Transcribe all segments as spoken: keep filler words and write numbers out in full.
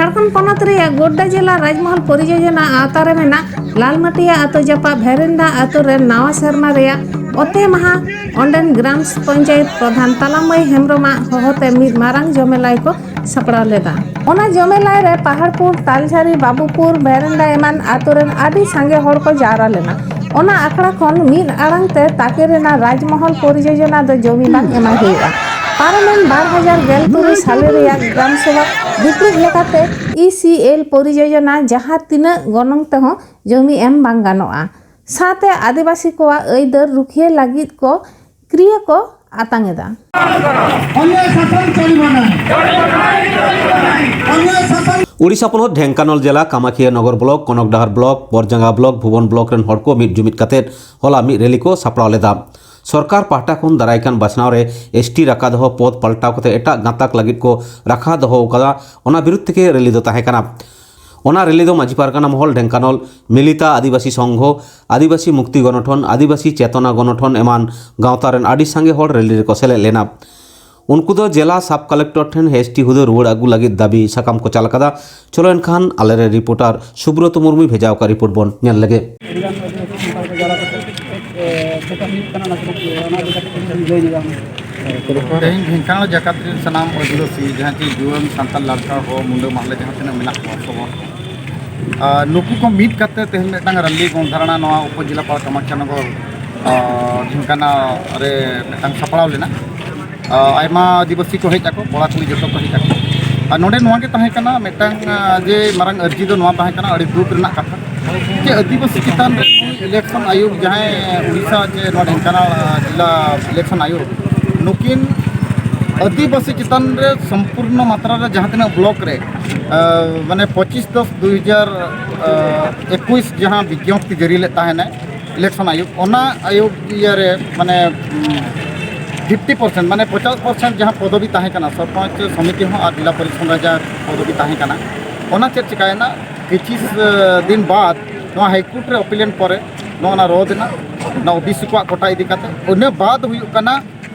ᱡᱷᱟᱲᱠᱷᱚᱸᱰ ᱯᱚᱱᱚᱛ ᱨᱮᱭᱟᱜ ᱜᱳᱰᱰᱟ ᱡᱮᱞᱟ ᱨᱟᱡᱽᱢᱚᱦᱚᱞ ᱯᱚᱨᱤᱡᱳᱡᱚᱱᱟ ᱟᱣᱛᱟ ᱨᱮ ᱢᱮᱱᱟᱜ ᱞᱟᱞᱢᱟᱴᱤᱭᱟ ᱟᱛᱳ ᱡᱟᱯᱟᱜ ᱵᱷᱮᱨᱮᱱᱰᱟ ᱟᱛᱳ ᱨᱮ ᱱᱟᱣᱟ ᱥᱮᱨᱢᱟ ᱨᱮᱭᱟᱜ ᱚᱛᱮ ᱢᱟᱦᱟ ᱚᱸᱰᱮᱱ ᱜᱨᱟᱢ ᱯᱚᱧᱪᱟᱭᱮᱛ ᱯᱨᱚᱫᱷᱟᱱ ᱛᱟᱞᱟᱢᱟᱹᱭ ᱦᱮᱢᱵᱨᱚᱢᱟᱜ ᱦᱚᱦᱚᱛᱮ ᱢᱤᱫ ᱢᱟᱨᱟᱝ ᱡᱚᱢᱮᱞᱟᱭ ᱠᱚ ᱥᱟᱯᱲᱟᱣ ᱞᱮᱫᱟ᱾ ᱚᱱᱟ ᱡᱚᱢᱮᱞᱟᱭ ᱨᱮ ᱯᱟᱦᱟᱲᱯᱩᱨ, ᱛᱟᱞᱡᱷᱟᱨᱤ, ᱵᱟᱵᱩᱯᱩᱨ, ᱵᱷᱮᱨᱮᱱᱰᱟ ᱮᱢᱟᱱ ᱟᱛᱳ ᱨᱮᱱ ᱟᱹᱰᱤ ᱥᱟᱸᱜᱮ ᱦᱚᱲ ᱠᱚ ᱡᱟᱣᱨᱟ ᱞᱮᱱᱟ᱾ ᱚᱱᱟ ᱟᱠᱷᱲᱟ ᱠᱷᱚᱱ ᱢᱤᱫ ᱟᱲᱟᱝ ᱛᱮ ᱛᱟᱠᱮ ᱨᱮᱱᱟᱜ ᱨᱟᱡᱽᱢᱚᱦᱚᱞ ᱯᱚᱨᱤᱡᱳᱡᱚᱱᱟ ᱫᱚ ᱡᱚᱢᱤ ᱵᱟᱝ ᱮᱢᱟᱭ ᱦᱩᱭᱩᱜᱼᱟ᱾ ᱯᱟᱨᱚᱢᱮᱱ ᱵᱟᱨ ᱦᱟᱡᱟᱨ ᱜᱮᱞ ᱛᱩᱨᱩᱭ ᱥᱟᱞᱮ ᱨᱮᱭᱟᱜ ᱜᱨᱟᱢ ᱥᱚᱵᱷᱟ ᱫᱩᱯᱲᱩᱵ ᱞᱮᱠᱟᱛᱮ ᱤ ᱥᱤ ᱮᱞ ᱯᱚᱨᱤᱡᱳᱡᱚᱱᱟ ᱡᱟᱦᱟᱸ ᱛᱤᱱᱟᱹᱜ ᱜᱚᱱᱚᱝ ᱛᱮᱦᱚᱸ ᱡᱚᱢᱤ ᱮᱢ ᱵᱟᱝ ᱜᱟᱱᱚᱜᱼᱟ᱾ ᱥᱟᱶᱛᱮ ᱟᱹᱫᱤᱵᱟᱹᱥᱤ ᱠᱚᱣᱟᱜ ᱟᱹᱭᱫᱟᱹᱨ ᱨᱩᱠᱷᱤᱭᱟᱹ ᱞᱟᱹᱜᱤᱫ ᱠᱚ ᱠᱨᱤᱭᱟᱹ ᱠᱚ ᱟᱛᱟᱝ ᱮᱫᱟ᱾ ᱚᱱᱭᱟᱭ ᱥᱟᱥᱚᱱ ᱪᱚᱞᱤᱵᱚ ᱱᱟᱭ᱾ ᱚᱱᱭᱟᱭ ᱥᱟᱥᱚᱱ ᱩᱲᱤᱥᱥᱟ ᱯᱚᱱᱚᱛ ᱰᱷᱮᱝᱠᱟᱱᱟᱞ ᱡᱮᱞᱟ ᱠᱟᱢᱟᱠᱷᱤᱭᱟᱹ ᱱᱚᱜᱚᱨ ᱵᱞᱚᱠ, ᱠᱚᱱᱚᱠᱰᱟᱦᱟᱨ ᱵᱞᱚᱠ, ᱵᱚᱨᱡᱟᱸᱜᱟ ᱵᱞᱚᱠ, ᱵᱷᱩᱵᱚᱱ ᱵᱞᱚᱠ ᱨᱮᱱ ᱦᱚᱲ ᱠᱚ ᱢᱤᱫ ᱡᱩᱢᱤᱫ ᱠᱟᱛᱮᱫ ᱦᱚᱞᱟ ᱢᱤᱫ ᱨᱮᱞᱤ ᱠᱚ ᱥᱟᱯᱲᱟᱣ ᱞᱮᱫᱟ᱾ ᱥᱚᱨᱠᱟᱨ ᱯᱟᱦᱴᱟ ᱠᱷᱚᱱ ᱫᱟᱨᱟᱭ ᱠᱟᱱ ᱵᱟᱪᱷᱱᱟᱣ ᱨᱮ ᱮᱥ ᱴᱤ ᱨᱟᱠᱷᱟ ᱫᱚᱦᱚ ᱯᱚᱫᱽ ᱯᱟᱞᱴᱟᱣ ᱠᱟᱛᱮ ᱮᱴᱟᱜ ᱜᱟᱸᱛᱟᱠ ᱞᱟᱹᱜᱤᱫ ᱠᱚ ᱨᱟᱠᱷᱟ ᱫᱚᱦᱚ ᱟᱠᱟᱫᱟ, ᱚᱱᱟ ᱵᱤᱨᱩᱫᱷ ᱛᱮᱜᱮ ᱨᱮᱞᱤ ᱫᱚ ᱛᱟᱦᱮᱸ ᱠᱟᱱᱟ᱾ ᱚᱱᱟ ᱨᱮᱞᱤ ᱫᱚ ᱢᱟᱹᱡᱷᱤ ᱯᱟᱨᱜᱟᱱᱟ ᱢᱚᱦᱚᱞ, ᱰᱷᱮᱝᱠᱟᱱᱚᱞ, ᱢᱤᱞᱤᱛᱟ ᱟᱹᱫᱤᱵᱟᱹᱥᱤ ᱥᱚᱝᱜᱷᱚ, ᱟᱹᱫᱤᱵᱟᱹᱥᱤ ᱢᱩᱠᱛᱤ ᱜᱚᱱᱚᱴᱷᱚᱱ, ᱟᱹᱫᱤᱵᱟᱹᱥᱤ ᱪᱮᱛᱚᱱᱟ ᱜᱚᱱᱚᱴᱷᱚᱱ ᱮᱢᱟᱱ ᱜᱟᱶᱛᱟ ᱨᱮᱱ ᱟᱹᱰᱤ ᱥᱟᱸᱜᱮ ᱦᱚᱲ ᱨᱮᱞᱤ ᱨᱮᱠᱚ ᱥᱮᱞᱮᱫ ᱞᱮᱱᱟ᱾ ᱩᱱᱠᱩ ᱫᱚ ᱡᱮᱞᱟ ᱥᱟᱵ ᱠᱟᱞᱮᱠᱴᱚᱨ ᱴᱷᱮᱱ ᱮᱥ ᱴᱤ ᱦᱩᱫᱟᱹ ᱨᱩᱣᱟᱹᱲ ᱟᱹᱜᱩ ᱞᱟᱹᱜᱤᱫ ᱫᱟᱹᱵᱤ ᱥᱟᱠᱟᱢ ᱠᱚ ᱪᱟᱞ ᱟᱠᱟᱫᱟ᱾ ᱪᱚᱞᱚ ᱮᱱᱠᱷᱟᱱ ᱟᱞᱮᱨᱮᱱ ᱨᱤᱯᱳᱨᱴᱟᱨ ᱥᱩᱵᱨᱚᱛ ᱢᱩᱨᱢᱩᱭ ᱵᱷᱮᱡᱟ ᱟᱠᱟᱫ ᱨᱤᱯᱳᱨᱴ ᱵᱚᱱ ᱧᱮᱞ ᱞᱮᱜᱮ᱾ ᱛᱮᱦᱮᱧ ᱰᱷᱮᱝᱠᱟᱱᱟᱞ ᱡᱟᱠᱟᱛ ᱨᱮᱱ ᱥᱟᱱᱟᱢ ᱟᱹᱫᱤᱵᱟᱹᱥᱤ, ᱡᱟᱦᱟᱸ ᱪᱮ ᱡᱩᱣᱟᱹᱱ ᱥᱟᱱᱛᱟᱲ ᱞᱟᱲᱠᱟ ᱦᱚᱸ, ᱢᱩᱸᱰᱟᱹ ᱢᱟᱦᱞᱮ ᱡᱟᱦᱟᱸ ᱛᱤᱱᱟᱹᱜ ᱢᱮᱱᱟᱜ ᱠᱚᱣᱟ ᱥᱚᱵᱚᱨ, ᱟᱨ ᱱᱩᱠᱩ ᱠᱚ ᱢᱤᱫ ᱠᱟᱛᱮ ᱛᱮᱦᱮᱧ ᱢᱤᱫᱴᱟᱝ ᱨᱮᱞᱤ ᱜᱚᱱᱫᱷᱟᱨᱟᱱᱟ ᱱᱚᱣᱟ ᱩᱯᱚᱡᱮᱞᱟ ᱯᱟᱲᱟ ᱠᱟᱢᱟᱠᱷᱤᱭᱟᱱᱚᱜᱚᱨ, ᱟᱨ ᱰᱷᱮᱝᱠᱟᱱᱟᱞ ᱨᱮ ᱢᱤᱫᱴᱟᱝ ᱥᱟᱯᱲᱟᱣ ᱞᱮᱱᱟ᱾ ᱟᱨ ᱟᱭᱢᱟ ᱟᱹᱫᱤᱵᱟᱹᱥᱤ ᱠᱚ ᱦᱮᱡ ᱟᱠᱚ, ᱠᱚᱲᱟ ᱠᱩᱲᱤ ᱡᱚᱛᱚ ᱠᱚ ᱦᱮᱡ ᱟᱠᱚ᱾ ᱟᱨ ᱱᱚᱰᱮ ᱱᱚᱣᱟ ᱜᱮ ᱛᱟᱦᱮᱸ ᱠᱟᱱᱟ ᱢᱤᱫᱴᱟᱝ, ᱟᱨ ᱡᱮ ᱢᱟᱨᱟᱝ ᱟᱹᱨᱡᱤ ᱫᱚ ᱱᱚᱣᱟ ᱛᱟᱦᱮᱸ ᱠᱟᱱᱟ, ᱟᱹᱰᱤ ᱫᱩᱠ ᱨᱮᱱᱟᱜ ᱠᱟᱛᱷᱟ ᱡᱮ ᱟᱹᱫᱤᱵᱟᱹᱥᱤ ᱪᱮᱛᱟᱱ ᱨᱮ ᱱᱩᱭ ᱤᱞᱮᱠᱥᱚᱱ ᱟᱭᱳᱜᱽ, ᱡᱟᱦᱟᱸᱭ ᱩᱲᱤᱥᱥᱟ ᱪᱮ ᱱᱚᱣᱟ ᱰᱷᱮᱝᱠᱟᱱᱟᱞ, ᱟᱨ ᱡᱮᱞᱟ ᱤᱞᱮᱠᱥᱚᱱ ᱟᱭᱳᱜᱽ, ᱱᱩᱠᱤᱱ ᱟᱹᱫᱤᱵᱟᱹᱥᱤ ᱪᱮᱛᱟᱱ ᱨᱮ ᱥᱚᱢᱯᱩᱨᱱᱚ ᱢᱟᱛᱨᱟ ᱨᱮ ᱡᱟᱦᱟᱸ ᱛᱤᱱᱟᱹᱜ ᱵᱞᱚᱠ ᱨᱮ, ᱟᱨ ᱢᱟᱱᱮ ᱯᱚᱸᱪᱤᱥ ᱫᱚᱥ ᱫᱩ ᱦᱟᱡᱟᱨ ᱮᱠᱩᱥ ᱡᱟᱦᱟᱸ ᱵᱤᱡᱽᱧᱚᱯᱛᱤ ᱡᱟᱹᱨᱤ ᱞᱮᱫ ᱛᱟᱦᱮᱱᱟᱭ ᱤᱞᱮᱠᱥᱚᱱ ᱟᱭᱳᱜᱽ, ᱚᱱᱟ ᱟᱭᱳᱜᱽ ᱤᱭᱟᱹᱨᱮ ᱢᱟᱱᱮ, ᱩᱢ, ᱯᱷᱤᱯᱴᱤ ᱯᱟᱨᱥᱮᱱᱴ, ᱢᱟᱱᱮ ᱯᱚᱪᱟᱥ ᱯᱟᱨᱥᱮᱱᱴ ᱡᱟᱦᱟᱸ ᱯᱚᱫᱚᱵᱤ ᱛᱟᱦᱮᱸ ᱠᱟᱱᱟ, ᱥᱚᱨᱯᱚᱧᱪ ᱥᱚᱢᱤᱛᱤ ᱦᱚᱸ ᱟᱨ ᱡᱮᱞᱟ ᱯᱚᱨᱤᱥᱚᱫ ᱨᱮ ᱡᱟᱦᱟᱸ ᱯᱚᱫᱚᱵᱤ ᱛᱟᱦᱮᱸ ᱠᱟᱱᱟ, ᱚᱱᱟ ᱪᱮᱫ ᱪᱤᱠᱟᱭᱮᱱᱟ, ᱠᱤᱪᱷᱩ, ᱮ, ᱫᱤᱱ ᱵᱟᱫ ᱱᱚᱣᱟ ᱦᱟᱭᱠᱳᱨᱴ ᱨᱮ ᱟᱯᱤᱞ ᱮᱱ ᱯᱚᱨᱮ ᱱᱚᱣᱟ ᱚᱱᱟ ᱨᱚᱫ ᱮᱱᱟ, ᱚᱱᱟ ᱳ ᱵᱤ ᱥᱤ ᱠᱚᱣᱟᱜ ᱠᱳᱴᱟ ᱤᱫᱤ ᱠᱟᱛᱮ᱾ ᱤᱱᱟᱹ ᱵᱟᱫ ᱦᱩᱭᱩᱜ ᱠᱟᱱᱟ,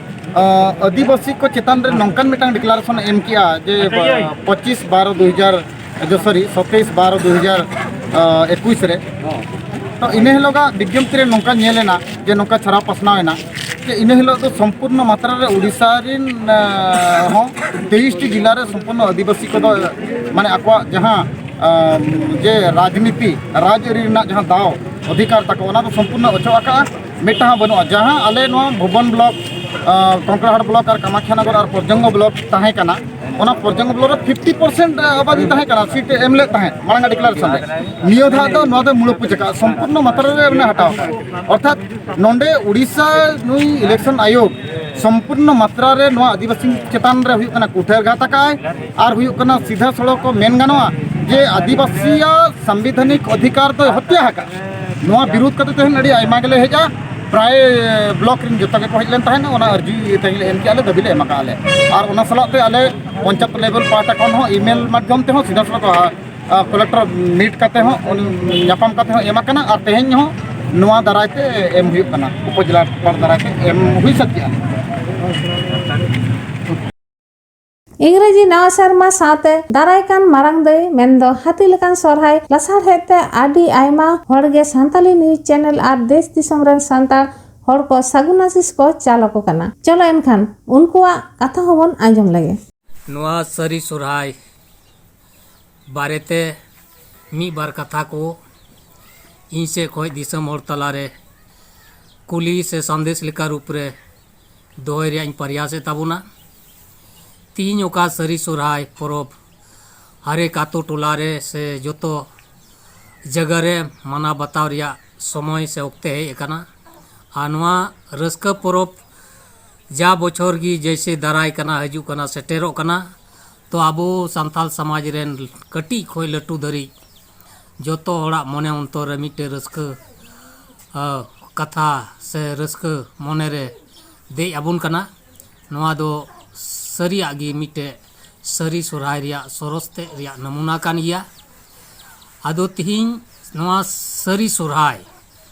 ᱟᱹ, ᱟᱹᱫᱤᱵᱟᱹᱥᱤ ᱠᱚ ᱪᱮᱛᱟᱱ ᱨᱮ ᱱᱚᱝᱠᱟᱱ ᱢᱤᱫᱴᱟᱝ ᱰᱤᱠᱞᱟᱨᱮᱥᱚᱱ ᱮ ᱮᱢ ᱠᱮᱜᱼᱟ ᱡᱮ, ᱟᱪᱪᱷᱟ, ᱤᱭᱟᱹ᱾ ᱯᱚᱸᱪᱤᱥ ᱵᱟᱨᱚ ᱫᱩ ᱦᱟᱡᱟᱨ ᱡᱚ ᱥᱚᱨᱤ ᱥᱚᱛᱮᱭᱤᱥ ᱵᱟᱨᱚ ᱫᱩ ᱦᱟᱡᱟᱨ ᱮᱠᱩᱥ ᱨᱮ᱾ ᱛᱚ ᱤᱱᱟᱹ ᱦᱤᱞᱳᱜᱟᱜ ᱵᱤᱡᱽᱧᱚᱯᱛᱤ ᱨᱮ ᱱᱚᱝᱠᱟ ᱧᱮᱞ ᱮᱱᱟ ᱡᱮ ᱱᱚᱝᱠᱟ ᱪᱷᱟᱨᱟᱣ ᱯᱟᱥᱱᱟᱣ ᱮᱱᱟ ᱡᱮ ᱤᱱᱟᱹ ᱦᱤᱞᱳᱜ ᱫᱚ ᱥᱚᱢᱯᱩᱨᱱᱚ ᱢᱟᱛᱨᱟ ᱨᱮ ᱩᱲᱤᱥᱥᱟ ᱨᱮᱱ ᱦᱚᱸ ᱛᱮᱭᱤᱥ ᱴᱤ ᱡᱮᱞᱟ ᱨᱮ ᱥᱚᱢᱯᱩᱨᱱᱚ ᱟᱹᱫᱤᱵᱟᱹᱥᱤ ᱠᱚᱫᱚ ᱢᱟᱱᱮ ᱟᱠᱚᱣᱟᱜ ᱡᱟᱦᱟᱸ ᱡᱮ ᱨᱟᱡᱽᱱᱤᱛᱤ ᱨᱟᱡᱽᱟᱹᱨᱤ ᱨᱮᱱᱟᱜ ᱡᱟᱦᱟᱸ ᱫᱟᱣ ᱚᱫᱷᱤᱠᱟᱨ ᱛᱟᱠᱚ ᱚᱱᱟ ᱫᱚ ᱥᱚᱢᱯᱩᱨᱱᱚ ᱚᱪᱚᱜ ᱟᱠᱟᱫᱼᱟ᱾ ᱢᱤᱫᱴᱟᱝ ᱦᱚᱸ ᱵᱟᱹᱱᱩᱜᱼᱟ᱾ ᱡᱟᱦᱟᱸ ᱟᱞᱮ ᱱᱚᱣᱟ ᱵᱷᱩᱵᱚᱱ ᱵᱞᱚᱠ, ᱠᱚᱝᱠᱨᱟᱦᱟᱴ ᱵᱞᱚᱠ ᱟᱨ ᱠᱟᱢᱟᱠᱷᱤᱭᱟ ᱱᱚᱜᱚᱨ ᱟᱨ ᱯᱚᱨᱡᱚᱝᱜᱚ ᱵᱞᱚᱠ ᱛᱟᱦᱮᱸ ᱠᱟᱱᱟ, ᱚᱱᱟ ᱯᱚᱨᱡᱚᱝᱜᱚ ᱵᱞᱚᱠ ᱨᱮ ᱯᱷᱤᱯᱴᱤ ᱯᱟᱨᱥᱮᱱᱴ ᱟᱵᱟᱫᱤ ᱛᱟᱦᱮᱸ ᱠᱟᱱᱟ, ᱥᱤᱴ ᱮᱢ ᱞᱮᱫ ᱛᱟᱦᱮᱸᱫ ᱢᱟᱲᱟᱝ ᱰᱤᱠᱞᱟᱨᱮᱥᱚᱱ ᱨᱮ᱾ ᱱᱤᱭᱟᱹ ᱫᱷᱟᱣ ᱫᱚ ᱱᱚᱣᱟ ᱫᱚ ᱢᱩᱲᱟᱹ ᱯᱩᱡᱟᱹ ᱠᱟᱜᱼᱟ, ᱥᱚᱢᱯᱩᱨᱱᱚ ᱢᱟᱛᱨᱟ ᱨᱮ ᱢᱟᱱᱮ ᱦᱟᱴᱟᱣ ᱠᱟᱜᱼᱟ᱾ ᱚᱨᱛᱷᱟᱛ ᱱᱚᱰᱮ ᱩᱲᱤᱥᱥᱟ ᱱᱩᱭ ᱤᱞᱮᱠᱥᱚᱱ ᱟᱭᱳᱜᱽ ᱥᱚᱢᱯᱩᱨᱱᱚ ᱢᱟᱛᱨᱟ ᱨᱮ ᱱᱚᱣᱟ ᱟᱹᱫᱤᱵᱟᱹᱥᱤ ᱪᱮᱛᱟᱱ ᱨᱮ ᱦᱩᱭᱩᱜ ᱠᱟᱱᱟ ᱠᱩᱴᱷᱟᱹᱨ ᱜᱷᱟᱛ ᱟᱠᱟᱫᱼᱟᱭ ᱟᱨ ᱦᱩᱭᱩᱜ ᱠᱟᱱᱟ ᱥᱤᱫᱷᱟᱹ ᱥᱚᱲᱚᱠ ᱠᱚ ᱢᱮᱱ ᱜᱟᱱᱚᱜᱼᱟ ᱡᱮ ᱟᱹᱫᱤᱵᱟᱹᱥᱤᱭᱟᱜ ᱥᱟᱝᱵᱤᱫᱷᱟᱱᱤᱠ ᱚᱫᱷᱤᱠᱟᱨ ᱫᱚᱭ ᱦᱚᱛᱭᱟ ᱟᱠᱟᱫᱼᱟ᱾ ᱱᱚᱣᱟ ᱵᱤᱨᱩᱫᱷ ᱠᱟᱛᱮ ᱛᱮᱦᱮᱧ ᱟᱹᱰᱤ ᱟᱭᱢᱟ ᱜᱮᱞᱮ ᱦᱮᱡᱼᱟ᱾ ᱯᱨᱟᱭ ᱵᱞᱚᱠ ᱨᱮᱱ ᱡᱚᱛᱚ ᱜᱮᱠᱚ ᱦᱮᱡ ᱞᱮᱱ ᱛᱟᱦᱮᱱᱟ, ᱚᱱᱟ ᱟᱹᱨᱡᱤ ᱛᱮᱦᱮᱧ ᱞᱮ ᱮᱢ ᱠᱮᱜᱼᱟ, ᱞᱮ ᱫᱟᱹᱵᱤ ᱞᱮ ᱮᱢ ᱟᱠᱟᱫᱼᱟ ᱞᱮ᱾ ᱟᱨ ᱚᱱᱟ ᱥᱟᱞᱟᱜ ᱛᱮ ᱟᱞᱮ ᱯᱚᱧᱪᱟᱭᱮᱛ ᱞᱮᱵᱮᱞ ᱯᱟᱦᱴᱟ ᱠᱷᱚᱱ ᱦᱚᱸ ᱤᱢᱮᱞ ᱢᱟᱫᱽᱫᱷᱚᱢ ᱛᱮᱦᱚᱸ ᱥᱤᱫᱷᱟᱹ ᱥᱚᱲᱚᱠ ᱠᱚᱞᱮᱠᱴᱚᱨ ᱢᱤᱴ ᱠᱟᱛᱮ ᱦᱚᱸ ᱩᱱᱤ ᱧᱟᱯᱟᱢ ᱠᱟᱛᱮ ᱦᱚᱸ ᱮᱢ ᱟᱠᱟᱱᱟ ᱟᱨ ᱛᱮᱦᱮᱧ ᱦᱚᱸ ᱱᱚᱣᱟ ᱫᱟᱨᱟᱭ ᱛᱮ ᱮᱢ ᱦᱩᱭᱩᱜ ᱠᱟᱱᱟ, ᱩᱯᱚᱡᱮᱞᱟ ᱯᱟᱦᱴᱟ ᱫᱟᱨᱟᱭ ᱛᱮ ᱮᱢ ᱦᱩᱭ ᱥᱟᱹᱛ ᱠᱮᱜᱼᱟ᱾ ᱤᱝᱨᱮᱡᱤ ᱱᱟᱣᱟ ᱥᱮᱨᱢᱟ ᱥᱟᱶᱛᱮ ᱫᱟᱨᱟᱭ ᱠᱟᱱ ᱢᱟᱨᱟᱝ ᱫᱟᱹᱭ ᱢᱮᱱᱫᱚ ᱦᱟᱹᱛᱤ ᱞᱮᱠᱟᱱ ᱥᱚᱨᱦᱟᱭ ᱞᱟᱥᱟᱲᱦᱮᱫ ᱛᱮ ᱟᱹᱰᱤ ᱟᱭᱢᱟ ᱦᱚᱲ ᱜᱮ ᱥᱟᱱᱛᱟᱞᱤ ᱱᱤᱭᱩᱡᱽ ᱪᱮᱱᱮᱞ ᱟᱨ ᱫᱮᱥ ᱫᱤᱥᱚᱢ ᱨᱮᱱ ᱥᱟᱱᱛᱟᱲ ᱦᱚᱲ ᱠᱚ ᱥᱟᱹᱜᱩᱱ ᱟᱥᱤᱥ ᱠᱚ ᱪᱟᱞ ᱟᱠᱚ ᱠᱟᱱᱟ᱾ ᱪᱚᱞᱚ ᱮᱱᱠᱷᱟᱱ ᱩᱱᱠᱩᱣᱟᱜ ᱠᱟᱛᱷᱟ ᱦᱚᱸᱵᱚᱱ ᱟᱸᱡᱚᱢ ᱞᱮᱜᱮ᱾ ᱱᱚᱣᱟ ᱥᱟᱹᱨᱤ ᱥᱚᱨᱦᱟᱭ ᱵᱟᱨᱮᱛᱮ ᱢᱤᱫ ᱵᱟᱨ ᱠᱟᱛᱷᱟ ᱠᱚ ᱤᱧ ᱥᱮᱫ ᱠᱷᱚᱱ ᱫᱤᱥᱚᱢ ᱦᱚᱲ ᱛᱟᱞᱟᱨᱮ ᱠᱩᱞᱤ ᱥᱮ ᱥᱟᱸᱫᱮᱥ ᱞᱮᱠᱟ ᱨᱩᱯ ᱨᱮ ᱫᱚᱦᱚᱭ ᱨᱮᱭᱟᱜ ᱤᱧ ᱯᱨᱚᱭᱟᱥᱮᱫ ᱛᱟᱵᱚᱱᱟ᱾ ᱛᱤᱦᱤᱧ ᱚᱠᱟ ᱥᱟᱹᱨᱤ ᱥᱚᱨᱦᱟᱭ ᱯᱚᱨᱚᱵᱽ ᱦᱟᱨᱮᱠ ᱟᱛᱳ ᱴᱚᱞᱟ ᱨᱮ ᱥᱮ ᱡᱚᱛᱚ ᱡᱟᱭᱜᱟ ᱨᱮ ᱢᱟᱱᱟᱣ ᱵᱟᱛᱟᱣ ᱨᱮᱭᱟᱜ ᱥᱚᱢᱚᱭ ᱥᱮ ᱚᱠᱛᱮ ᱦᱮᱡ ᱟᱠᱟᱱᱟ᱾ ᱟᱨ ᱱᱚᱣᱟ ᱨᱟᱹᱥᱠᱟᱹ ᱯᱚᱨᱚᱵᱽ ᱡᱟ ᱵᱚᱪᱷᱚᱨ ᱜᱮ ᱡᱮᱭᱥᱮ ᱫᱟᱨᱟᱭ ᱠᱟᱱᱟ, ᱦᱤᱡᱩᱜ ᱠᱟᱱᱟ, ᱥᱮᱴᱮᱨᱚᱜ ᱠᱟᱱᱟ, ᱛᱚ ᱟᱵᱚ ᱥᱟᱱᱛᱟᱲ ᱥᱚᱢᱟᱡᱽ ᱨᱮᱱ ᱠᱟᱹᱴᱤᱡ ᱠᱷᱚᱱ ᱞᱟᱹᱴᱩ ᱫᱷᱟᱹᱨᱤᱡ ᱡᱚᱛᱚ ᱦᱚᱲᱟᱜ ᱢᱚᱱᱮ ᱚᱱᱛᱚᱨ ᱨᱮ ᱢᱤᱫᱴᱮᱱ ᱨᱟᱹᱥᱠᱟᱹ ᱠᱟᱛᱷᱟ ᱥᱮ ᱨᱟᱹᱥᱠᱟᱹ ᱢᱚᱱᱮ ᱨᱮ ᱫᱮᱡ ᱟᱵᱚᱱ ᱠᱟᱱᱟ᱾ ᱱᱚᱣᱟ ᱫᱚ ᱥᱟᱹᱨᱤᱭᱟᱜ ᱜᱮ ᱢᱤᱫᱴᱮᱱ ᱥᱟᱹᱨᱤ ᱥᱚᱨᱦᱟᱭ ᱨᱮᱭᱟᱜ ᱥᱚᱨᱚᱥ ᱛᱮᱫ ᱨᱮᱭᱟᱜ ᱱᱟᱢᱩᱱᱟ ᱠᱟᱱ ᱜᱮᱭᱟ᱾ ᱟᱫᱚ ᱛᱤᱦᱤᱧ ᱱᱚᱣᱟ ᱥᱟᱹᱨᱤ ᱥᱚᱨᱦᱟᱭ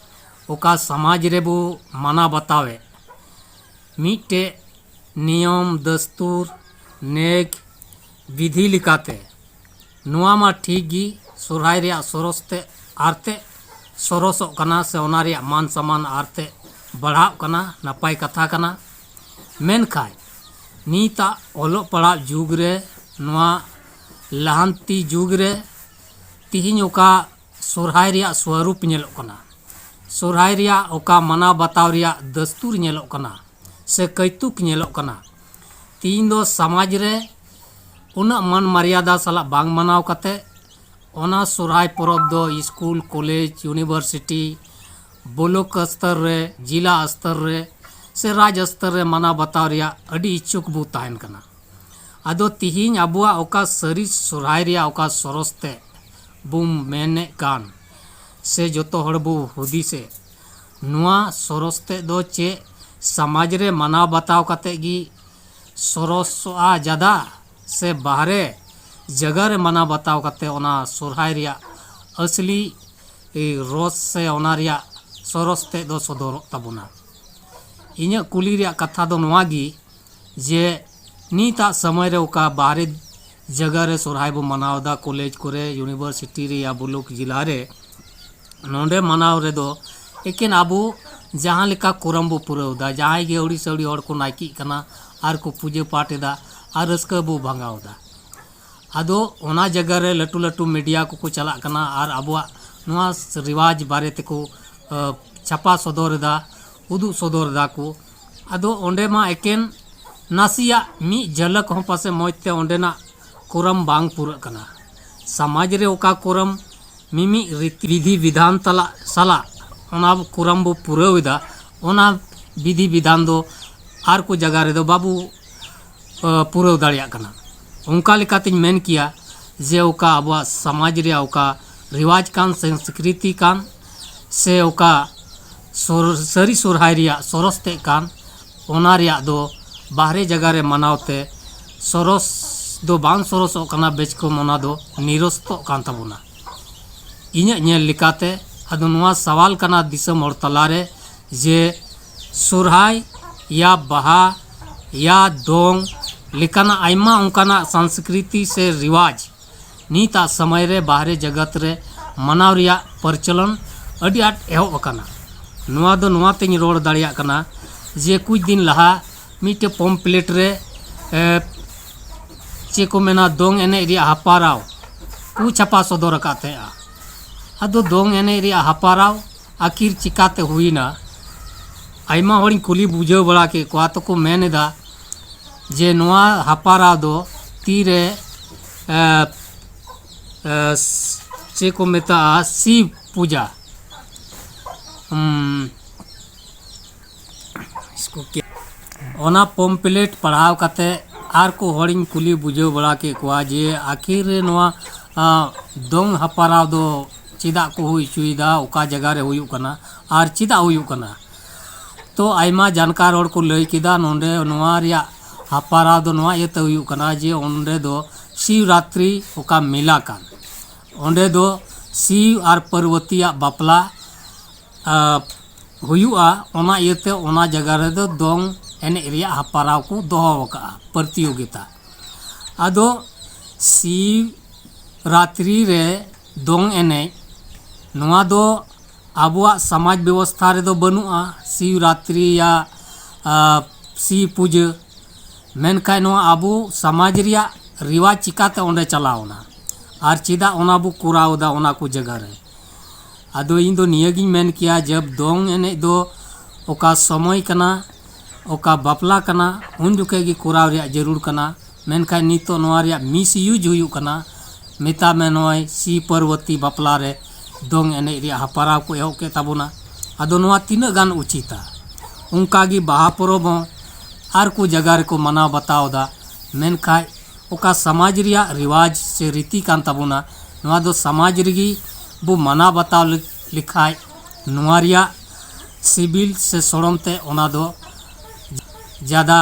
ᱚᱠᱟ ᱥᱚᱢᱟᱡᱽ ᱨᱮᱵᱚ ᱢᱟᱱᱟᱣ ᱵᱟᱛᱟᱣᱮᱫ, ᱢᱤᱫᱴᱮᱡ ᱱᱤᱭᱚᱢ ᱫᱟᱥᱛᱩᱨ ᱱᱮᱠ ᱵᱤᱫᱷᱤ ᱞᱮᱠᱟᱛᱮ ᱱᱚᱣᱟ ᱢᱟ ᱴᱷᱤᱠ ᱜᱮ, ᱥᱚᱨᱦᱟᱭ ᱨᱮᱭᱟᱜ ᱥᱚᱨᱚᱥ ᱛᱮ ᱟᱨᱛᱮ ᱥᱚᱨᱚᱥᱚᱜ ᱠᱟᱱᱟ, ᱥᱮ ᱚᱱᱟ ᱨᱮᱭᱟᱜ ᱢᱟᱱ ᱥᱚᱢᱢᱟᱱ ᱟᱨᱛᱮ ᱵᱟᱲᱦᱟᱜ ᱠᱟᱱᱟ, ᱱᱟᱯᱟᱭ ᱠᱟᱛᱷᱟ ᱠᱟᱱᱟ᱾ ᱢᱮᱱᱠᱷᱟᱱ ᱱᱤᱛᱟᱜ ᱚᱞᱚᱜ ᱯᱟᱲᱦᱟᱜ ᱡᱩᱜᱽ ᱨᱮ, ᱱᱚᱣᱟ ᱞᱟᱦᱟᱱᱛᱤ ᱡᱩᱜᱽ ᱨᱮ, ᱛᱤᱦᱤᱧ ᱚᱠᱟ ᱥᱚᱨᱦᱟᱭ ᱨᱮᱭᱟᱜ ᱥᱣᱟᱨᱩᱯ ᱧᱮᱞᱚᱜ ᱠᱟᱱᱟ, ᱥᱚᱨᱦᱟᱭ ᱨᱮᱭᱟᱜ ᱚᱠᱟ ᱢᱟᱱᱟᱣ ᱵᱟᱛᱟᱣ ᱨᱮᱭᱟᱜ ᱫᱟᱥᱛᱩᱨ ᱧᱮᱞᱚᱜ ᱠᱟᱱᱟ, ᱥᱮ ᱠᱟᱹᱭᱛᱩᱠ ᱧᱮᱞᱚᱜ ᱠᱟᱱᱟ, ᱛᱤᱦᱤᱧ ᱫᱚ ᱥᱚᱢᱟᱡᱽ ᱨᱮ ᱩᱱᱟᱹᱜ ᱢᱟᱱ ᱢᱟᱨᱭᱟᱫᱟ ᱥᱟᱞᱟᱜ ᱵᱟᱝ ᱢᱟᱱᱟᱣ ᱠᱟᱛᱮ, ᱚᱱᱟ ᱥᱚᱨᱦᱟᱭ ᱯᱚᱨᱚᱵᱽ ᱫᱚ ᱥᱠᱩᱞ, ᱠᱚᱞᱮᱡᱽ, ᱤᱭᱩᱱᱤᱵᱷᱟᱨᱥᱤᱴᱤ, ᱵᱞᱚᱠ ᱥᱛᱚᱨ ᱨᱮ, ᱡᱤᱞᱟ ᱥᱛᱚᱨ ᱨᱮ, ᱥᱮ ᱨᱟᱡᱽ ᱥᱛᱚᱨ ᱨᱮ ᱢᱟᱱᱟᱣ ᱵᱟᱛᱟᱣ ᱨᱮᱭᱟᱜ ᱟᱹᱰᱤ ᱤᱪᱪᱷᱩᱠ ᱵᱚ ᱛᱟᱦᱮᱱ ᱠᱟᱱᱟ᱾ ᱟᱫᱚ ᱛᱤᱦᱤᱧ ᱟᱵᱚᱣᱟᱜ ᱚᱠᱟ ᱥᱟᱹᱨᱤ ᱥᱚᱨᱦᱟᱭ ᱨᱮᱭᱟᱜ ᱚᱠᱟ ᱥᱚᱨᱚᱥ ᱛᱮ ᱵᱚ ᱢᱮᱱᱮᱫ ᱠᱟᱱ, ᱥᱮ ᱡᱚᱛᱚ ᱦᱚᱲ ᱵᱚ ᱦᱩᱫᱤᱥᱮᱫ, ᱱᱚᱣᱟ ᱥᱚᱨᱚᱥ ᱛᱮᱫ ᱫᱚ ᱪᱮᱫ ᱥᱚᱢᱟᱡᱽ ᱨᱮ ᱢᱟᱱᱟᱣ ᱵᱟᱛᱟᱣ ᱠᱟᱛᱮ ᱜᱮ ᱥᱚᱨᱚᱥᱚᱜᱼᱟ ᱡᱟᱫᱟ, ᱥᱮ ᱵᱟᱦᱨᱮ ᱡᱟᱭᱜᱟ ᱨᱮ ᱢᱟᱱᱟᱣ ᱵᱟᱛᱟᱣ ᱠᱟᱛᱮ ᱚᱱᱟ ᱥᱚᱨᱦᱟᱭ ᱨᱮᱭᱟᱜ ᱟᱹᱥᱞᱤ ᱨᱚᱥ ᱥᱮ ᱚᱱᱟ ᱨᱮᱭᱟᱜ ᱥᱚᱨᱚᱥ ᱛᱮᱫ ᱫᱚ ᱥᱚᱫᱚᱨᱚᱜ ᱛᱟᱵᱚᱱᱟ? ᱤᱧᱟᱹᱜ ᱠᱩᱞᱤ ᱨᱮᱭᱟᱜ ᱠᱟᱛᱷᱟ ᱫᱚ ᱱᱚᱣᱟ ᱜᱮ, ᱡᱮ ᱱᱤᱛᱟᱜ ᱥᱚᱢᱚᱭ ᱨᱮ ᱚᱠᱟ ᱵᱟᱦᱨᱮ ᱡᱟᱭᱜᱟ ᱨᱮ ᱥᱚᱨᱦᱟᱭ ᱵᱚ ᱢᱟᱱᱟᱣ ᱮᱫᱟ, ᱠᱚᱞᱮᱡᱽ ᱠᱚᱨᱮ, ᱤᱭᱩᱱᱤᱵᱷᱟᱨᱥᱤᱴᱤ ᱨᱮ ᱭᱟ ᱵᱞᱚᱠ ᱡᱮᱞᱟ ᱨᱮ, ᱱᱚᱰᱮ ᱢᱟᱱᱟᱣ ᱨᱮᱫᱚ ᱮᱠᱮᱱ ᱟᱵᱚ ᱡᱟᱦᱟᱸ ᱞᱮᱠᱟ ᱠᱚᱨᱚᱢ ᱵᱚ ᱯᱩᱨᱟᱹᱣ ᱮᱫᱟ, ᱡᱟᱦᱟᱸᱭ ᱜᱮ ᱟᱹᱣᱲᱤ ᱥᱟᱹᱣᱲᱤ ᱦᱚᱲ ᱠᱚ ᱱᱟᱭᱠᱮᱜ ᱠᱟᱱᱟ ᱟᱨ ᱠᱚ ᱯᱩᱡᱟᱹ ᱯᱟᱴ ᱮᱫᱟ ᱟᱨ ᱨᱟᱹᱥᱠᱟᱹ ᱵᱚ ᱵᱷᱟᱸᱜᱟᱣ ᱮᱫᱟ᱾ ᱟᱫᱚ ᱚᱱᱟ ᱡᱟᱭᱜᱟ ᱨᱮ ᱞᱟᱹᱴᱩ ᱞᱟᱹᱴᱩ ᱢᱤᱰᱤᱭᱟ ᱠᱚᱠᱚ ᱪᱟᱞᱟᱜ ᱠᱟᱱᱟ ᱟᱨ ᱟᱵᱚᱣᱟᱜ ᱱᱚᱣᱟ ᱨᱤᱣᱟᱡᱽ ᱵᱟᱨᱮ ᱛᱮᱠᱚ, ᱟ, ᱪᱷᱟᱯᱟ ᱥᱚᱫᱚᱨ ᱮᱫᱟ, ᱩᱫᱩᱜ ᱥᱚᱫᱚᱨ ᱮᱫᱟ ᱠᱚ᱾ ᱟᱫᱚ ᱚᱸᱰᱮ ᱢᱟ ᱮᱠᱮᱱ ᱱᱟᱥᱮᱭᱟᱜ ᱢᱤᱫ ᱡᱷᱟᱞᱟᱠ ᱦᱚᱸ ᱯᱟᱥᱮ ᱢᱚᱡᱽ ᱛᱮ ᱚᱸᱰᱮᱱᱟᱜ ᱠᱚᱨᱚᱢ ᱵᱟᱝ ᱯᱩᱨᱟᱹᱜ ᱠᱟᱱᱟ᱾ ᱥᱚᱢᱟᱡᱽ ᱨᱮ ᱚᱠᱟ ᱠᱚᱨᱚᱢ ᱢᱤᱢᱤᱫ ᱨᱤᱛᱤ ᱵᱤᱫᱷᱤ ᱵᱤᱫᱷᱟᱱ ᱛᱟᱞᱟ ᱥᱟᱞᱟᱜ ᱚᱱᱟ ᱠᱚᱨᱚᱢ ᱵᱚ ᱯᱩᱨᱟᱹᱣ ᱮᱫᱟ, ᱚᱱᱟ ᱵᱤᱫᱷᱤ ᱵᱤᱫᱷᱟᱱ ᱫᱚ ᱟᱨ ᱠᱚ ᱡᱟᱭᱜᱟ ᱨᱮᱫᱚ ᱵᱟᱵᱚ, ᱟ, ᱯᱩᱨᱟᱹᱣ ᱫᱟᱲᱮᱭᱟᱜ ᱠᱟᱱᱟ᱾ ᱚᱱᱠᱟ ᱞᱮᱠᱟᱛᱤᱧ ᱢᱮᱱ ᱠᱮᱭᱟ ᱡᱮ ᱚᱠᱟ ᱟᱵᱚᱣᱟᱜ ᱥᱚᱢᱟᱡᱽ ᱨᱮᱭᱟᱜ ᱚᱠᱟ ᱨᱤᱣᱟᱡᱽ ᱠᱟᱱ, ᱥᱚᱝᱥᱠᱨᱤᱛᱤ ᱠᱟᱱ, ᱥᱮ ᱚᱠᱟ ᱥᱚᱨ-, ᱥᱟᱹᱨᱤ ᱥᱚᱨᱦᱟᱭ ᱨᱮᱭᱟᱜ ᱥᱚᱨᱚᱥ ᱛᱮᱫ ᱠᱟᱱ, ᱚᱱᱟ ᱨᱮᱭᱟᱜ ᱫᱚ ᱵᱟᱦᱨᱮ ᱡᱟᱭᱜᱟ ᱨᱮ ᱢᱟᱱᱟᱣ ᱛᱮ ᱥᱚᱨᱚᱥ ᱫᱚ ᱵᱟᱝ ᱥᱚᱨᱚᱥᱚᱜ ᱠᱟᱱᱟ, ᱵᱮᱪᱠᱚᱢ ᱚᱱᱟ ᱫᱚ ᱱᱤᱨᱚᱥᱛᱚᱜ ᱠᱟᱱ ᱛᱟᱵᱚᱱᱟ᱾ ᱤᱧᱟᱹᱜ ᱧᱮᱞ ᱞᱮᱠᱟᱛᱮ, ᱟᱫᱚ ᱱᱚᱣᱟ ᱥᱟᱣᱟᱞ ᱠᱟᱱᱟ ᱫᱤᱥᱚᱢ ᱦᱚᱲ ᱛᱟᱞᱟᱨᱮ ᱡᱮ ᱥᱚᱨᱦᱟᱭ ᱭᱟ ᱵᱟᱦᱟ ᱭᱟ ᱫᱚᱝ ᱞᱮᱠᱟᱱᱟᱜ ᱟᱭᱢᱟ ᱚᱱᱠᱟᱱᱟᱜ ᱥᱚᱝᱥᱠᱨᱤᱛᱤ ᱥᱮ ᱨᱤᱣᱟᱡᱽ ᱱᱤᱛᱟᱜ ᱥᱚᱢᱚᱭ ᱨᱮ ᱵᱟᱦᱨᱮ ᱡᱚᱜᱚᱛ ᱨᱮ ᱢᱟᱱᱟᱣ ᱨᱮᱭᱟᱜ ᱯᱨᱚᱪᱚᱞᱚᱱ ᱟᱹᱰᱤ ᱟᱸᱴ ᱮᱦᱚᱵ ᱟᱠᱟᱱᱟ᱾ ᱱᱚᱣᱟ ᱫᱚ ᱱᱚᱣᱟ ᱛᱮᱧ ᱨᱚᱲ ᱫᱟᱲᱮᱭᱟᱜ ᱠᱟᱱᱟ ᱡᱮ ᱠᱩᱪ ᱫᱤᱱ ᱞᱟᱦᱟ ᱢᱤᱫᱴᱮᱡ ᱯᱚᱢᱯᱞᱮᱴ ᱨᱮ, ᱮ, ᱪᱮᱫ ᱠᱚ ᱢᱮᱱᱟ, ᱫᱚᱝ ᱮᱱᱮᱡ ᱨᱮᱭᱟᱜ ᱦᱟᱯᱟᱨᱟᱣ ᱠᱚ ᱪᱷᱟᱯᱟ ᱥᱚᱫᱚᱨ ᱟᱠᱟᱫ ᱛᱟᱦᱮᱸᱜᱼᱟ᱾ ᱟᱫᱚ ᱫᱚᱝ ᱮᱱᱮᱡ ᱨᱮᱭᱟᱜ ᱦᱟᱯᱟᱨᱟᱣ ᱟᱹᱠᱷᱤᱨ ᱪᱤᱠᱟᱛᱮ ᱦᱩᱭᱱᱟ? ᱟᱭᱢᱟ ᱦᱚᱲᱤᱧ ᱠᱩᱞᱤ ᱵᱩᱡᱷᱟᱹᱣ ᱵᱟᱲᱟ ᱠᱮᱫ ᱠᱚᱣᱟ, ᱛᱚᱠᱚ ᱢᱮᱱ ᱮᱫᱟ ᱡᱮ ᱱᱚᱣᱟ ᱦᱟᱯᱟᱨᱟᱣ ᱫᱚ ᱛᱤᱨᱮ, ᱮ, ᱮ, ᱪᱮᱫ ᱠᱚ ᱢᱮᱛᱟᱜᱼᱟ, ᱥᱤᱵ ᱯᱩᱡᱟ᱾ ᱦᱩᱸ, ᱤᱥᱠᱩ ᱠᱮ-, ᱚᱱᱟ ᱯᱚᱢᱯᱞᱮᱴ ᱯᱟᱲᱦᱟᱣ ᱠᱟᱛᱮ ᱟᱨ ᱠᱚ ᱦᱚᱲᱤᱧ ᱠᱩᱞᱤ ᱵᱩᱡᱷᱟᱹᱣ ᱵᱟᱲᱟ ᱠᱮᱫ ᱠᱚᱣᱟ ᱡᱮ ᱟᱹᱠᱷᱤᱨ ᱨᱮ ᱱᱚᱣᱟ, ᱟ, ᱫᱚᱝ ᱦᱟᱯᱟᱨᱟᱣ ᱫᱚ ᱪᱮᱫᱟᱜ ᱠᱚ ᱦᱩᱭ ᱦᱚᱪᱚᱭᱮᱫᱟ, ᱚᱠᱟ ᱡᱟᱭᱜᱟ ᱨᱮ ᱦᱩᱭᱩᱜ ᱠᱟᱱᱟ ᱟᱨ ᱪᱮᱫᱟᱜ ᱦᱩᱭᱩᱜ ᱠᱟᱱᱟ᱾ ᱛᱚ ᱟᱭᱢᱟ ᱡᱟᱱᱠᱟᱨ ᱦᱚᱲ ᱠᱚ ᱞᱟᱹᱭ ᱠᱮᱫᱟ, ᱱᱚᱰᱮ ᱱᱚᱣᱟ ᱨᱮᱭᱟᱜ ᱦᱟᱯᱟᱨᱟᱣ ᱫᱚ ᱱᱚᱣᱟ ᱤᱭᱟᱹᱛᱮ ᱦᱩᱭᱩᱜ ᱠᱟᱱᱟ ᱡᱮ ᱚᱸᱰᱮ ᱫᱚ ᱥᱤᱵᱨᱟᱛᱨᱤ ᱚᱠᱟ ᱢᱮᱞᱟ ᱠᱟᱱ, ᱚᱸᱰᱮ ᱫᱚ ᱥᱤᱵ ᱟᱨ ᱯᱟᱨᱵᱚᱛᱤᱭᱟᱜ ᱵᱟᱯᱞᱟ, ᱟ, ᱦᱩᱭᱩᱜᱼᱟ᱾ ᱚᱱᱟ ᱤᱭᱟᱹᱛᱮ ᱚᱱᱟ ᱡᱟᱭᱜᱟ ᱨᱮᱫᱚ ᱫᱚᱝ ᱮᱱᱮᱡ ᱨᱮᱭᱟᱜ ᱦᱟᱯᱟᱨᱟᱣ ᱠᱚ ᱫᱚᱦᱚ ᱟᱠᱟᱫᱼᱟ, ᱯᱨᱚᱛᱤᱭᱳᱜᱤᱛᱟ᱾ ᱟᱫᱚ ᱥᱤᱵ ᱨᱟᱛᱨᱤ ᱨᱮ ᱫᱚᱝ ᱮᱱᱮᱡ, ᱱᱚᱣᱟ ᱫᱚ ᱟᱵᱚᱣᱟᱜ ᱥᱚᱢᱟᱡᱽ ᱵᱮᱵᱚᱥᱛᱷᱟ ᱨᱮᱫᱚ ᱵᱟᱹᱱᱩᱜᱼᱟ, ᱥᱤᱵ ᱨᱟᱛᱨᱤ ᱭᱟ, ᱟ, ᱥᱤᱵ ᱯᱩᱡᱟᱹ᱾ ᱢᱮᱱᱠᱷᱟᱱ ᱱᱚᱣᱟ ᱟᱵᱚ ᱥᱚᱢᱟᱡᱽ ᱨᱮᱭᱟᱜ ᱨᱤᱣᱟᱡᱽ ᱪᱤᱠᱟᱛᱮ ᱚᱸᱰᱮ ᱪᱟᱞᱟᱣᱱᱟ? ᱟᱨ ᱪᱮᱫᱟᱜ ᱚᱱᱟ ᱵᱚ ᱠᱚᱨᱟᱣ ᱮᱫᱟ ᱚᱱᱟ ᱠᱚ ᱡᱟᱭᱜᱟ ᱨᱮ? ᱟᱫᱚ ᱤᱧ ᱫᱚ ᱱᱤᱭᱟᱹ ᱜᱤᱧ ᱢᱮᱱ ᱠᱮᱭᱟ, ᱡᱟᱵ ᱫᱚᱝ ᱮᱱᱮᱡ ᱫᱚ ᱚᱠᱟ ᱥᱚᱢᱚᱭ ᱠᱟᱱᱟ, ᱚᱠᱟ ᱵᱟᱯᱞᱟ ᱠᱟᱱᱟ, ᱩᱱ ᱡᱚᱠᱷᱮᱡ ᱜᱮ ᱠᱚᱨᱟᱣ ᱨᱮᱭᱟᱜ ᱡᱟᱹᱨᱩᱲ ᱠᱟᱱᱟ᱾ ᱢᱮᱱᱠᱷᱟᱱ ᱱᱤᱛᱚᱜ ᱱᱚᱣᱟ ᱨᱮᱭᱟᱜ ᱢᱤᱥᱤᱭᱩᱡᱽ ᱦᱩᱭᱩᱜ ᱠᱟᱱᱟ᱾ ᱢᱮᱛᱟᱜ ᱢᱮ, ᱱᱚᱜᱼᱚᱭ ᱥᱤᱵ ᱯᱟᱨᱵᱚᱛᱤ ᱵᱟᱯᱞᱟ ᱨᱮ ᱫᱚᱝ ᱮᱱᱮᱡ ᱨᱮᱭᱟᱜ ᱦᱟᱯᱟᱨᱟᱣ ᱠᱚ ᱮᱦᱚᱵ ᱠᱮᱫ ᱛᱟᱵᱚᱱᱟ᱾ ᱟᱫᱚ ᱱᱚᱣᱟ ᱛᱤᱱᱟᱹᱜ ᱜᱟᱱ ᱩᱪᱤᱛᱟ? ᱚᱱᱠᱟ ᱜᱮ ᱵᱟᱦᱟ ᱯᱚᱨᱚᱵᱽ ᱦᱚᱸ ᱟᱨ ᱠᱚ ᱡᱟᱭᱜᱟ ᱨᱮᱠᱚ ᱢᱟᱱᱟᱣ ᱵᱟᱛᱟᱣ ᱮᱫᱟ᱾ ᱢᱮᱱᱠᱷᱟᱱ ᱚᱠᱟ ᱥᱚᱢᱟᱡᱽ ᱨᱮᱭᱟᱜ ᱨᱤᱣᱟᱡᱽ ᱥᱮ ᱨᱤᱛᱤ ᱠᱟᱱ ᱛᱟᱵᱚᱱᱟ, ᱱᱚᱣᱟ ᱫᱚ ᱥᱚᱢᱟᱡᱽ ᱨᱮᱜᱮ ᱵᱚ ᱢᱟᱱᱟᱣ ᱵᱟᱛᱟᱣ ᱞᱮ-, ᱞᱮᱠᱷᱟᱡ ᱱᱚᱣᱟ ᱨᱮᱭᱟᱜ ᱥᱤᱵᱤᱞ ᱥᱮ ᱥᱚᱲᱚᱢ ᱛᱮ ᱚᱱᱟ ᱫᱚ ᱡᱟᱫᱟ,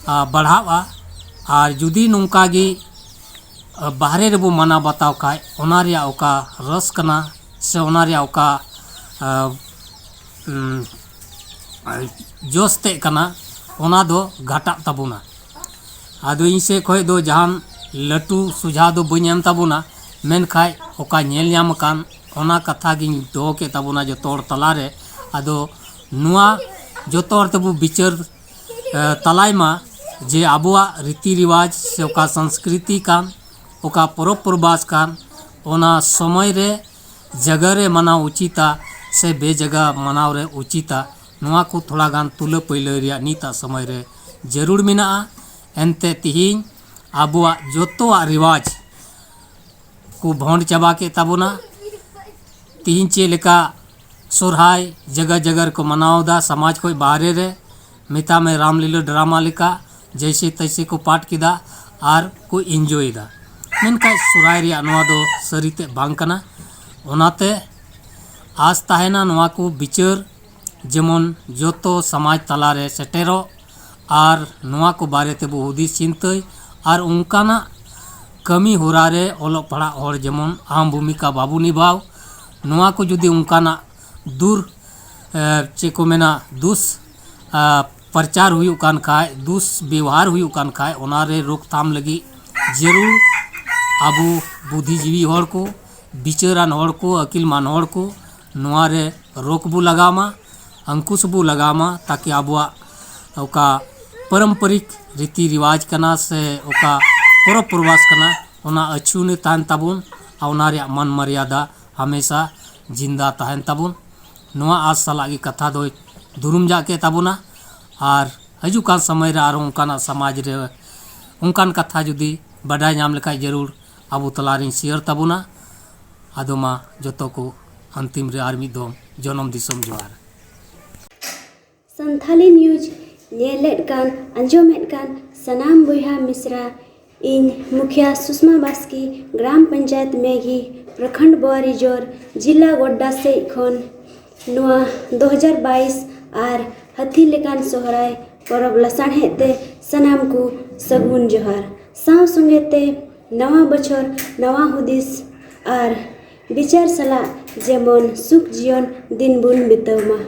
ᱟ, ᱵᱟᱲᱦᱟᱜᱼᱟ᱾ ᱟᱨ ᱡᱩᱫᱤ ᱱᱚᱝᱠᱟ ᱜᱮ, ᱟ, ᱵᱟᱦᱨᱮ ᱨᱮᱵᱚ ᱢᱟᱱᱟᱣ ᱵᱟᱛᱟᱣ ᱠᱷᱟᱡ, ᱚᱱᱟ ᱨᱮᱭᱟᱜ ᱚᱠᱟ ᱨᱟᱹᱥ ᱠᱟᱱᱟ ᱥᱮ ᱚᱱᱟ ᱨᱮᱭᱟᱜ ᱚᱠᱟ, ᱟ, ᱩᱢ, ᱡᱚᱥ ᱛᱮᱫ ᱠᱟᱱᱟ, ᱚᱱᱟ ᱫᱚ ᱜᱷᱟᱴᱟᱜ ᱛᱟᱵᱚᱱᱟ᱾ ᱟᱫᱚ ᱤᱧ ᱥᱮᱫ ᱠᱷᱚᱡ ᱫᱚ ᱡᱟᱦᱟᱱ ᱞᱟᱹᱴᱩ ᱥᱩᱡᱷᱟᱣ ᱫᱚ ᱵᱟᱹᱧ ᱮᱢ ᱛᱟᱵᱚᱱᱟ, ᱢᱮᱱᱠᱷᱟᱡ ᱚᱠᱟ ᱧᱮᱞ ᱧᱟᱢ ᱟᱠᱟᱱ ᱚᱱᱟ ᱠᱟᱛᱷᱟ ᱜᱤᱧ ᱫᱚᱦᱚ ᱠᱮᱫ ᱛᱟᱵᱚᱱᱟ ᱡᱚᱛᱚ ᱦᱚᱲ ᱛᱟᱞᱟᱨᱮ᱾ ᱟᱫᱚ ᱱᱚᱣᱟ ᱡᱚᱛᱚ ᱦᱚᱲ ᱛᱮᱵᱚ ᱵᱤᱪᱟᱹᱨ ᱛᱟᱞᱟᱭ ᱢᱟ ᱡᱮ ᱟᱵᱚᱣᱟᱜ ᱨᱤᱛᱤ ᱨᱮᱣᱟᱡᱽ ᱥᱮ ᱚᱠᱟ ᱥᱚᱝᱥᱠᱨᱤᱛᱤ ᱠᱟᱱ, ᱚᱠᱟ ᱯᱚᱨᱚᱵᱽ ᱯᱚᱨᱵᱟᱥ ᱠᱟᱱ, ᱚᱱᱟ ᱥᱚᱢᱚᱭ ᱨᱮ ᱡᱟᱭᱜᱟ ᱨᱮ ᱢᱟᱱᱟᱣ ᱩᱪᱤᱛᱟ ᱥᱮ ᱵᱮᱡᱟᱭᱜᱟ ᱢᱟᱱᱟᱣ ᱨᱮ ᱩᱪᱤᱛᱟ, ᱱᱚᱣᱟ ᱠᱚ ᱛᱷᱚᱲᱟ ᱜᱟᱱ ᱛᱩᱞᱟᱹ ᱯᱟᱹᱭᱞᱟᱹ ᱨᱮᱭᱟᱜ ᱱᱤᱛᱟᱜ ᱥᱚᱢᱚᱭ ᱨᱮ ᱡᱟᱹᱨᱩᱲ ᱢᱮᱱᱟᱜᱼᱟ᱾ ᱮᱱᱛᱮ ᱛᱤᱦᱤᱧ ᱟᱵᱚᱣᱟᱜ ᱡᱚᱛᱚᱣᱟᱜ ᱨᱮᱣᱟᱡᱽ ᱠᱚ ᱵᱷᱚᱸᱰ ᱪᱟᱵᱟ ᱠᱮᱫ ᱛᱟᱵᱚᱱᱟ᱾ ᱛᱤᱦᱤᱧ ᱪᱮᱫ ᱞᱮᱠᱟ ᱥᱚᱨᱦᱟᱭ ᱡᱟᱭᱜᱟ ᱡᱟᱭᱜᱟ ᱨᱮᱠᱚ ᱢᱟᱱᱟᱣ ᱮᱫᱟ, ᱥᱚᱢᱟᱡᱽ ᱠᱷᱚᱱ ᱵᱟᱦᱨᱮ ᱨᱮ, ᱢᱮᱛᱟᱜ ᱢᱮ ᱨᱟᱢᱞᱤᱞᱟ ᱰᱨᱟᱢᱟ ᱞᱮᱠᱟ ᱡᱮᱭᱥᱮ ᱛᱮᱭᱥᱮ ᱠᱚ ᱯᱟᱴ ᱠᱮᱫᱟ ᱟᱨ ᱠᱚ ᱤᱱᱡᱚᱭ ᱮᱫᱟ᱾ ᱢᱮᱱᱠᱷᱟᱱ ᱥᱚᱨᱦᱟᱭ ᱨᱮᱭᱟᱜ ᱱᱚᱣᱟ ᱫᱚ ᱥᱟᱹᱨᱤᱛᱮ ᱵᱟᱝ ᱠᱟᱱᱟ᱾ ᱚᱱᱟᱛᱮ ᱟᱥ ᱛᱟᱦᱮᱱᱟ ᱱᱚᱣᱟ ᱠᱚ ᱵᱤᱪᱟᱹᱨ ᱡᱮᱢᱚᱱ ᱡᱚᱛᱚ ᱥᱚᱢᱟᱡᱽ ᱛᱟᱞᱟᱨᱮ ᱥᱮᱴᱮᱨᱚᱜ ᱟᱨ ᱱᱚᱣᱟ ᱠᱚ ᱵᱟᱨᱮ ᱛᱮᱵᱚ ᱦᱩᱫᱤᱥ ᱪᱤᱱᱛᱟᱹᱭ ᱟᱨ ᱚᱱᱠᱟᱱᱟᱜ ᱠᱟᱹᱢᱤ ᱦᱚᱨᱟ ᱨᱮ ᱚᱞᱚᱜ ᱯᱟᱲᱦᱟᱜ ᱦᱚᱲ ᱡᱮᱢᱚᱱ ᱟᱦᱟᱢ ᱵᱷᱩᱢᱤᱠᱟ ᱵᱟᱵᱚ ᱱᱤᱵᱷᱟᱣ᱾ ᱱᱚᱣᱟ ᱠᱚ ᱡᱩᱫᱤ ᱚᱱᱠᱟᱱᱟᱜ ᱫᱩᱨ, ᱮ, ᱪᱮᱫ ᱠᱚ ᱢᱮᱱᱟ, ᱫᱩᱥ, ᱟ, ᱯᱨᱚᱪᱟᱨ ᱦᱩᱭᱩᱜ ᱠᱟᱱ ᱠᱷᱟᱡ, ᱫᱩᱥ ᱵᱮᱣᱦᱟᱨ ᱦᱩᱭᱩᱜ ᱠᱟᱱ ᱠᱷᱟᱡ, ᱚᱱᱟ ᱨᱮ ᱨᱳᱠᱛᱷᱟᱢ ᱞᱟᱹᱜᱤᱫ ᱡᱟᱹᱨᱩᱲ ᱟᱵᱚ ᱵᱩᱫᱽᱫᱷᱤᱡᱤᱵᱤ ᱦᱚᱲ ᱠᱚ, ᱵᱤᱪᱟᱹᱨᱟᱱ ᱦᱚᱲ ᱠᱚ, ᱟᱹᱠᱤᱞᱢᱟᱱ ᱦᱚᱲ ᱠᱚ ᱱᱚᱣᱟ ᱨᱮ ᱨᱳᱠ ᱵᱚ ᱞᱟᱜᱟᱣ ᱢᱟ, ᱟᱝᱠᱩᱥ ᱵᱚ ᱞᱟᱜᱟᱣ ᱢᱟ, ᱛᱟᱠᱤ ᱟᱵᱚᱣᱟᱜ ᱚᱠᱟ ᱯᱟᱨᱚᱢᱯᱚᱨᱤᱠ ᱨᱤᱛᱤ ᱨᱮᱣᱟᱡᱽ ᱠᱟᱱᱟ ᱥᱮ ᱚᱠᱟ ᱯᱚᱨᱚᱵᱽ ᱯᱚᱨᱵᱟᱥ ᱠᱟᱱᱟ, ᱚᱱᱟ ᱟᱹᱪᱷᱩᱱᱮ ᱛᱟᱦᱮᱱ ᱛᱟᱵᱚᱱ ᱟᱨ ᱚᱱᱟ ᱨᱮᱭᱟᱜ ᱢᱟᱱ ᱢᱟᱨᱭᱟᱫᱟ ᱦᱟᱢᱮᱥᱟ ᱡᱤᱱᱫᱟ ᱛᱟᱦᱮᱱ ᱛᱟᱵᱚᱱ᱾ ᱱᱚᱣᱟ ᱟᱥ ᱥᱟᱞᱟᱜ ᱜᱮ ᱠᱟᱛᱷᱟ ᱫᱚᱭ ᱫᱩᱨᱩᱢ ᱡᱟᱜ ᱠᱮᱫ ᱛᱟᱵᱚᱱᱟ᱾ ᱟᱨ ᱦᱤᱡᱩᱜ ᱠᱟᱱ ᱥᱚᱢᱚᱭ ᱨᱮ ᱟᱨᱦᱚᱸ ᱚᱱᱠᱟᱱᱟᱜ ᱥᱚᱢᱟᱡᱽ ᱨᱮ ᱚᱱᱠᱟᱱ ᱠᱟᱛᱷᱟ ᱡᱩᱫᱤ ᱵᱟᱰᱟᱭ ᱧᱟᱢ ᱞᱮᱠᱷᱟᱡ ᱡᱟᱹᱨᱩᱲ ᱟᱵᱚ ᱛᱟᱞᱟᱨᱤᱧ ᱥᱮᱭᱟᱨ ᱛᱟᱵᱚᱱᱟ᱾ ᱟᱫᱚ ᱢᱟ ᱡᱚᱛᱚ ᱠᱚ ᱟᱱᱛᱤᱢ ᱨᱮ ᱟᱨ ᱢᱤᱫ ᱫᱚᱢ ᱡᱚᱱᱚᱢ ᱫᱤᱥᱚᱢ ᱡᱚᱦᱟᱨ᱾ ᱥᱟᱱᱛᱷᱟᱞᱤ ᱱᱤᱭᱩᱡᱽ ᱧᱮᱞᱮᱫ ᱠᱟᱱ ᱟᱸᱡᱚᱢᱮᱫ ᱠᱟᱱ ᱥᱟᱱᱟᱢ ᱵᱚᱭᱦᱟ ᱢᱤᱥᱨᱟ, ᱤᱧ ᱢᱩᱠᱷᱤᱭᱟ ᱥᱩᱥᱢᱟ ᱵᱟᱥᱠᱮ, ᱜᱨᱟᱢ ᱯᱚᱧᱪᱟᱭᱮᱛ ᱢᱮᱜᱷᱤ, ᱯᱨᱚᱠᱷᱚᱸᱰ ᱵᱚᱣᱟᱨᱤᱡᱳᱨ, ᱡᱤᱞᱟ ᱜᱳᱰᱰᱟ ᱥᱮᱡ ᱠᱷᱚᱱ ᱱᱚᱣᱟ ᱫᱩ ᱦᱟᱡᱟᱨ ᱵᱟᱭᱤᱥ ᱟᱨ ᱦᱟᱹᱛᱤ ᱞᱮᱠᱟᱱ ᱥᱚᱦᱨᱟᱭ ᱯᱚᱨᱚᱵᱽ ᱞᱟᱥᱟᱲᱦᱮᱫ ᱛᱮ ᱥᱟᱱᱟᱢ ᱠᱚ ᱥᱟᱹᱜᱩᱱ ᱡᱚᱦᱟᱨ᱾ ᱥᱟᱶ ᱥᱚᱸᱜᱮ ᱛᱮ ᱱᱟᱣᱟ ᱵᱚᱪᱷᱚᱨ, ᱱᱟᱣᱟ ᱦᱩᱫᱤᱥ ᱟᱨ ᱵᱤᱪᱟᱹᱨ ᱥᱟᱞᱟᱜ ᱡᱮᱢᱚᱱ ᱥᱩᱠ ᱡᱤᱭᱚᱱ ᱫᱤᱱ ᱵᱚᱱ ᱵᱤᱛᱟᱹᱣ ᱢᱟ᱾